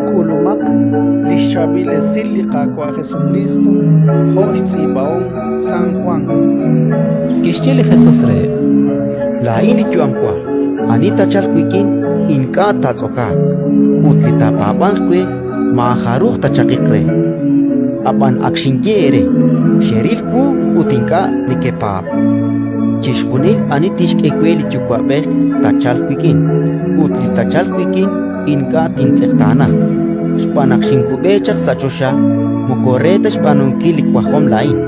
K'ulumaq li xChaab'il Esil li Qaawa' Jesukriist jo' xtz'iib'ahom San Jwan. Kixye li Jesus reheb': Laa'in li yu'am wa. Ani taachalq wik'in ink'a' taatz'okaaq, ut li taapaab'anq we maajaruj taachaqiq re. Ab'an ak xinye eere: xeril wu ut ink'a' nekepaab'. Chixjunil ani tixk'e we li Yuwa'b'ej taachalq wik'in, ut li taachalq wik'in ink'a' tintz'eqtaana. Xb'aan naq xinkub'e chaq sa' choxa moko re ta xb'aanunkil li wajom laa'in,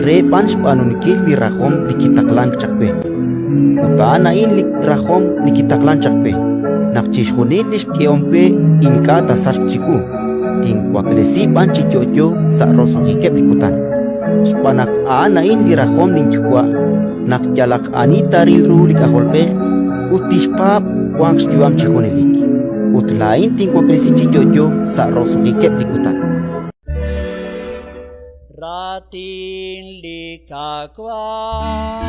re b'an xb'aanunkil li rajom li kitaqlank chaq we. Ut a'an a'in li rajom li kitaqlank chaq we: naq chixjunil li xk'ehom we ink'a' taasachq chiwu, tinwaklesi b'an chi yo'yo sa' roso'jikeb' li kutan. Xb'aan naq a'an a'in li rajom linYuwa', naq yalaq ani taaril ru li K'ajolb'ej ut tixpaab' wanq xyu'am chi junelik, ut laa'in tinwaklesi chi yo'yo sa' roso'jikeb' li kutan. Raatin li Qaawa'.